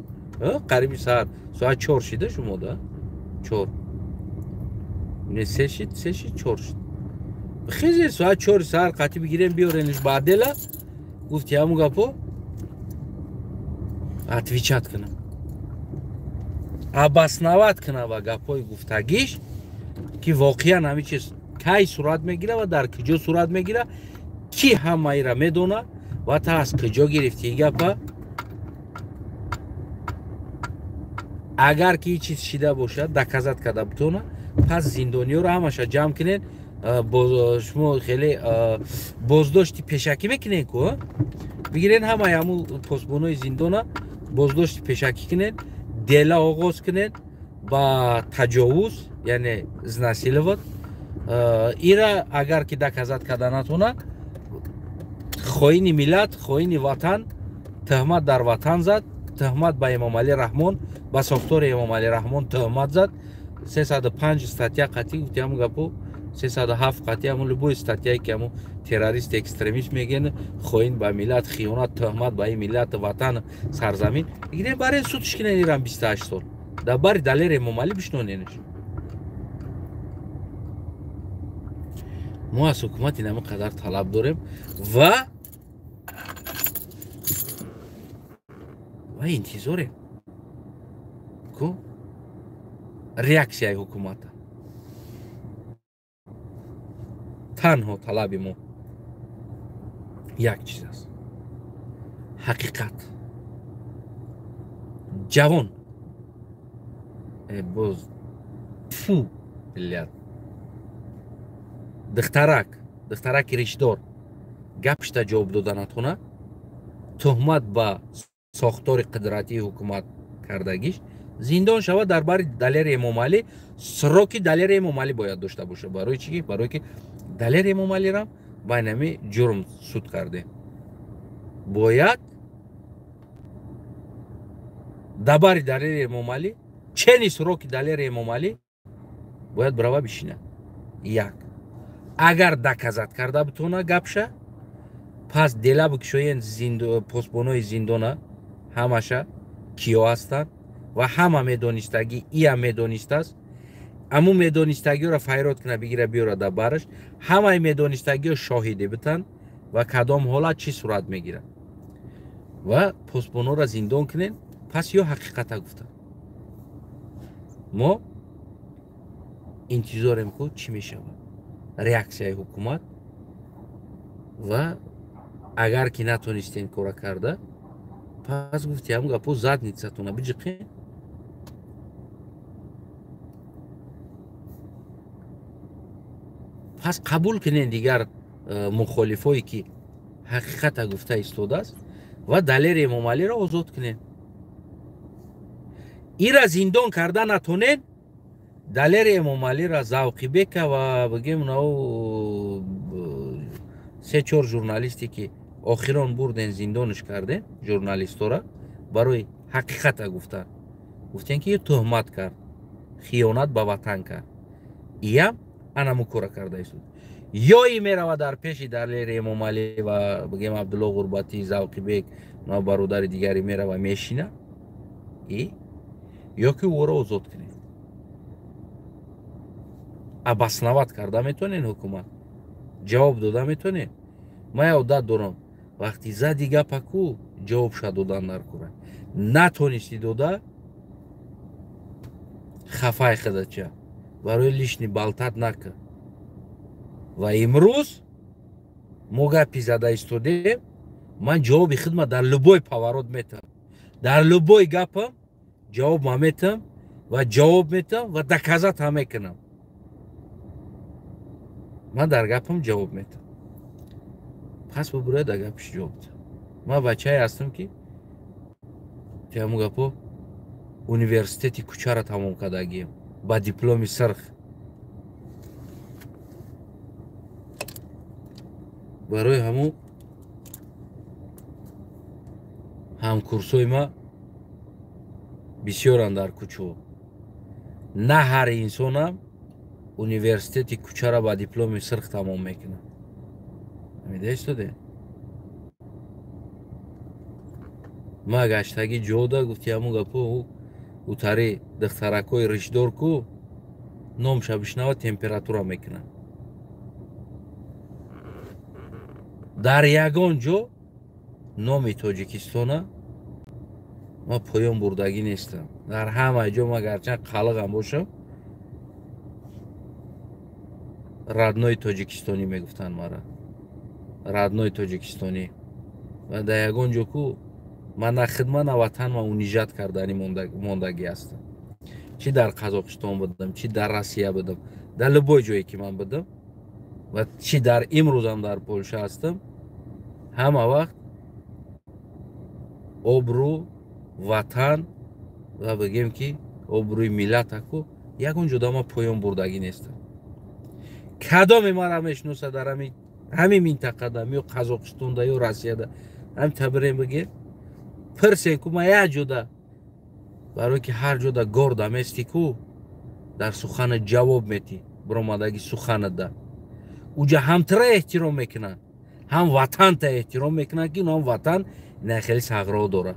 қариби саҳар соат 4 шида шумода, 4 не 3 шид, 3 шид, 4 шид. Хезе соат 4 саҳар қатъи бигирем биёрениш ба отдела, гуфти ҳамун гапо отвечать кунам, обосновать кунам ва гапҳои гуфтагиш, ки воқеан ҳамин чиз кай сурат мегира ва дар куҷо сурат мегира, ки ҳамаира медона ва та аз куҷо гирифти гапа. Агар ки чиз шида бошад, доказать карда бутона, пас зиндониёро ҳамаша ҷамъ кунед, шумо хеле боздошти пешакӣ мекунед ку, бигирен ҳамаи ҳамун посбонои зиндона боздошти пешакӣ кунед, дела оғоз кунед ба таҷовуз, яъне изнасиловать. Ира агар ки доказать карда натона, хоини миллат, хоини ватан, туҳмат дар ватан зад, туҳмат ба Эмомалӣ Раҳмон, ба сохтори Эмомалӣ Раҳмон туҳмат зад. 305 статья қатъӣ гуфти ҳамун гапо, 307 қатъӣ, ҳамун любой статьяе ки ҳамун террорист, экстремист мегӯянд, хоин ба миллат, хиёнат, туҳмат ба ин миллат, ватан, сарзамин, бигирен барен судш кунен ирам 28 сол дар бари Далер Эмомалӣ бишноненаш. Мо аз ҳукумат ин ҳамин қадар талаб дорем ва интизорем ку реаксияи ҳукумата. Танҳо талаби мо як чиз аст: ҳақиқат. Ҷавон боз фу блядь, духтараки ришдор гапшта ҷавоб дода натона, туҳмат ба сохтори қудратии ҳукумат кардагиш, зиндон шавад дар бари Далери Эмомалӣ. Сроки Далери Эмомалӣ бояд дошта бошад. Барои чӣ? Барое ки Далери Эмомалирам байнами ҷурм суд кардем. Бояд дар бари Далери Эмомалӣ, чени сроки Далери Эмомалӣ бояд бирава бишинад. Як агар доказать карда бутона гапша, пас дела бикушоен посбонои зиндона ҳамаша киё ҳастанд ва ҳама медонистагӣ, иам медонистааст, аму медонистагиёро файрод куна, бигира биёра дар бараш, ҳамаи медонистагиё шоҳидӣ битанд ва кадом ҳолат чӣ сурат мегирад ва посбонора зиндон кунен. Пас ё ҳақиқата гуфтанд. Мо интизорем ку чӣ мешавад реаксияи ҳукумат, ва агар ки натонистем кора карда, Пас гуфти ҳамун гапо задницатона биҷиқен. Пас қабул кунен дигар мухолифое ки ҳақиқата гуфта истодааст ва Далери Эмомалиро озод кунен. Ира зиндон карда натонен, Далери Эмомалиро, Завқибека ва бигем нав 3-4 журналисте ки охирон бурден зиндонш карден журналистора барои ҳақиқата гуфтан. Гуфтен ки туҳмат кард, хиёнат ба ватан кард. Иям анаму кора карда истод. Ё и мерава дар пеши Далери Эмомалӣ ва бигем Абдулло Ғурбатӣ, Завқибек на бародари дигаре мерава мешина, и ё ки ӯро озод кунед. Обосноват карда метонен ҳукумат, ҷавоб дода метонен. Ман як одат дорам, вақти зади гапа ку ҷавобша додан дар кура. Натонисти дода, хафай худача, барои лишний болтать накун. Ва имрӯз мо гапи зада истодем, ман ҷавоби хидмат дар любой поворот метам, дар любой гапам ҷавоб ма метам ва ҷавоб метам ва доказать ҳам мекунам. Ман дар гапам ҷавоб метам. Пас бубурая дар гапиш ҷавоб метам. Ман бачае ҳастам ки ҳамун гапо университети кӯчаро тамом кардагием ба дипломи сирх. Барои ҳамун ҳамкурсои ма бисёранд дар кӯчаҳо. На ҳар инсонам университети кӯчаро ба дипломи сирх тамом мекунад. Медаистоде? Ма гаштагӣ ҷода гуфти ҳамун гапо утари духтаракҳои ришдор ку номша бишнава температура мекунад. Дар ягон ҷо номи Тоҷикистона ма поён бурдагӣ нестам. Дар ҳама ҷо ма гарчанд қалиқам бошам, родной тоҷикистонӣ мегуфтанд мара. Родной тоҷикистонӣ. Ва дар ягон ҷо ку ман на хидма на ватан ма унижать кардани мондагӣ ҳастам. Чӣ дар Қазоқистон будам, чӣ дар Россия будам, дар любой ҷое ки ман будам ва чӣ дар имрӯзам дар Полша ҳастам, ҳама вақт обрӯ, ватан ва бигем ки обрӯи миллатаку ягон ҷода ма поён бурдагӣ нестам. Кадоме мара мешиноса дар ҳамин минтақада, ё Қазоқистонда ё Россияда, ҳам табирем бигем, пирсен ку ма як ҷода, барое ки ҳар ҷода горда мести ку дар сухана ҷавоб метӣ, биромадаги суханада. Уҷа ҳам тира эҳтиром мекунанд, ҳам ватанта эҳтиром мекунанд, ки ҳам ватан ина хеле сағро дора,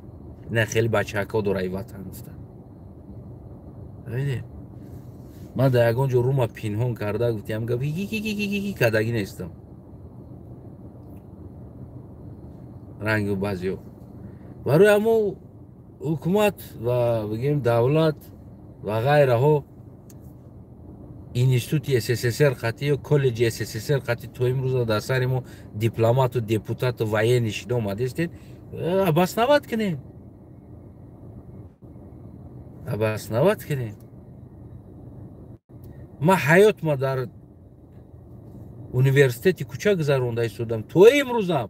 ина хеле бачаҳако дора и ватан гуфта. Бибинед, ман дар ягон ҷо рума пинҳон карда гуфтиам гап ки кардагӣ нестам. Рангу баъзеҳо. Барои ҳамо ҳукумат ва бигем давлат ва ғайраҳо институти СССР қатъи ё коллеҷи СССР қатъи то имрӯза дар сари мо дипломату депутату военный шида омадестед, обосновать кунед. Обосновать кунед. Ман ҳаётма дар университети кӯча гузаронда истодам то имрӯзам.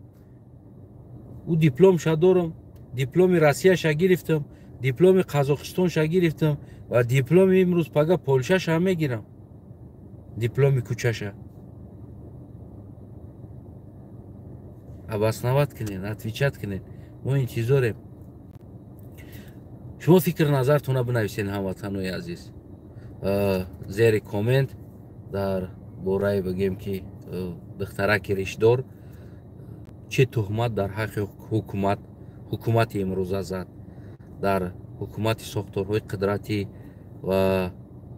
Ӯ дипломша дорам, дипломи Россияша гирифтам, дипломи Қазоқистонша гирифтам ва дипломи имрӯз пага Полшаша мегирам. Дипломи кӯчаша. Обосновать кунед, отвечать кунед. Мо интизорем. Шумо фикр назартона бинависед, ҳамватанои азиз. Зери коммент дар бораи бигем ки духтараки ришдор чӣ туҳмат дар ҳаққи ҳукумати имрӯза зад, дар ҳукумати сохторҳои қудратӣ ва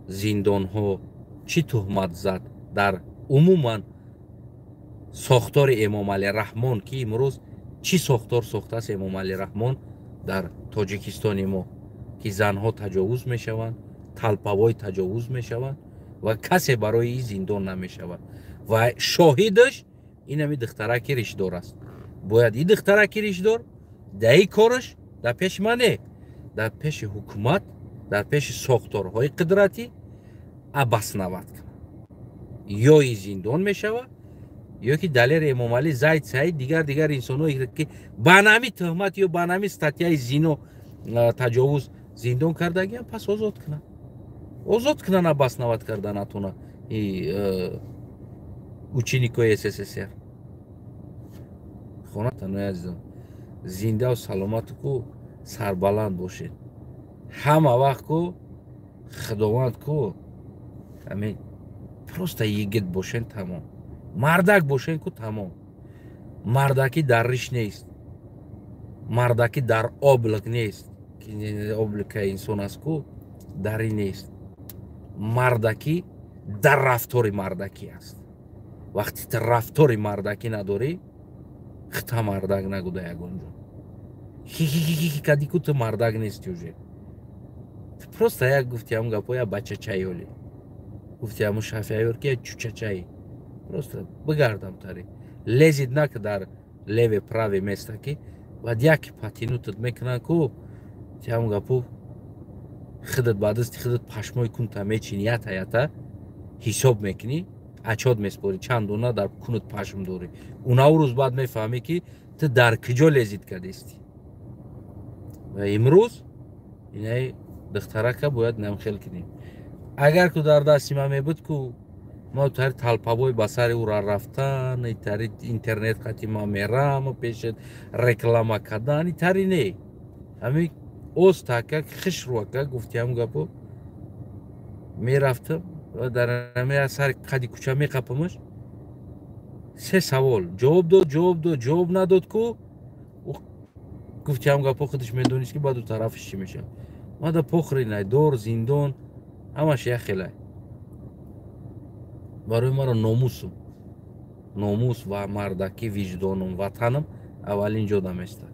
зиндонҳо чӣ туҳмат зад, дар умуман сохтори Эмомалӣ Раҳмон ки имрӯз чӣ сохтор сохтааст Эмомалӣ Раҳмон дар Тоҷикистони мо, ки занҳо таҷовуз мешаванд, талпавой таҷовуз мешаванд ва касе барои ин зиндон намешавад. Ва шоҳидаш ин ҳами духтараки ришдор аст. Бояд ин духтараки ришдор дар ин кораш Дар пеши ман не, дар пеши ҳукумат, дар пеши сохторҳои қудратӣ обосновать кунад. Ё и зиндон мешавад, ё ки Далер Эмомалӣ, Зайд Саид, дигар инсонҳое ки ба нами тӯҳмат ё ба нами статьяи зино, таҷовуз зиндон кардагиам, пас озод кунад. Озод кунанд, обосновать карда натона ученикои СССР. Хонатанои азизам, зиндаву саломату ку сарбаланд бошед. Ҳама вақт ку Худованд ку ҳамин просто йигит бошен, тамом. Мардак бошен ку, тамом. Мардакӣ дар риш нест, мардакӣ дар облик нест, облика инсон аст ку дарӣ нест. Мардакӣ дар рафтори мардакӣ аст. Вақте ту рафтори мардакӣ надорӣ, хита мардак нагуда ягон ҷо. Хихихихи кади ку, ту мардак нести уже. Ту просто як гуфти ҳамун гапо, як бачачаёли. Гуфти ҳамун шафиаёр ки як чучачаи. Просто бигардам тари. Лезить нака дар левое правое место ки баъд яки патинутат мекунанд ку, ти ҳамун гапо худат ба дасти худат пашмои кунта мечини, ята ята ҳисоб мекунӣ, отчёт меспорӣ, чанд дона дар кунут пашм дорӣ. Унав рӯз баъд мефаҳмӣ, ки ту дар куҷо лезить кардистӣ. Ва имрӯз инаи духтарака бояд намхел кунем. Агар ку дар дасти ман мебуд ку, ма тари талпабой ба сари ӯра рафтан, тари интернет қати ма мерам пешет реклама кардан, тари не. Ҳамин остака хишрӯака гуфти ҳам гапо мерафтам ва дар ҳамин сари қади кӯча меқапамаш. Се савол ҷавоб дод, ҷавоб дод, ҷавоб надод ку, гуфти ҳам гапо худаш медонист, ки баъду тарафиш чӣ мешавад. Мада похрен, дор, зиндон ҳамаш як хелай. Барои маро номусум, номус ва мардакӣ, виҷдоном, ватанам аввалин ҷо даместад.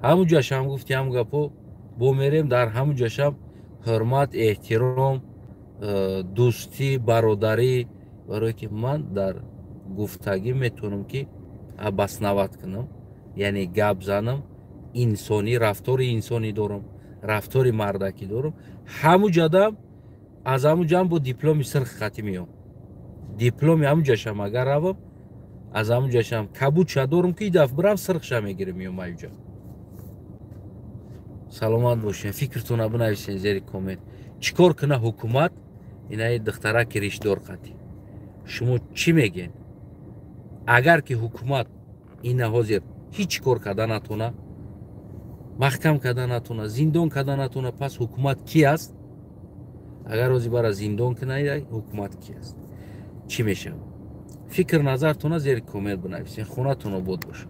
Ҳамун ҷашам гуфти ҳам гапо бо мерем, дар ҳамун ҷашам ҳурмат, эҳтиром, дӯстӣ, бародарӣ, барое ки ман дар гуфтагӣ метавонам ки обосновать кунам, яъне гап занам, инсонӣ рафтори инсонӣ дорам, рафтори мардакӣ дорам. Ҳамун ҷадам аз ҳамун ҷам бо дипломи сирх қатӣ меём. Дипломи ҳамун ҷашам агар равам, аз ҳамун ҷашам кабудша дорам ки даф бирам сирхша мегирем, меём аюҷа. Саломат бошед. Фикртона бинависен зери коммент. Чӣ кор куна ҳукумат инаи духтараки ришдор қатӣ? Шумо чӣ мегӯед? Агар ки ҳукумат ина ҳозир ҳеҷ кор карда натона, маҳкам карда натона, зиндон карда натона, пас ҳукумат ки аст? Агар ҳозир бара зиндон кунад, ҳукумат ки аст? Чӣ мешавад? Фикр назартона зери коммент бинависен. Хонатон обод бошад.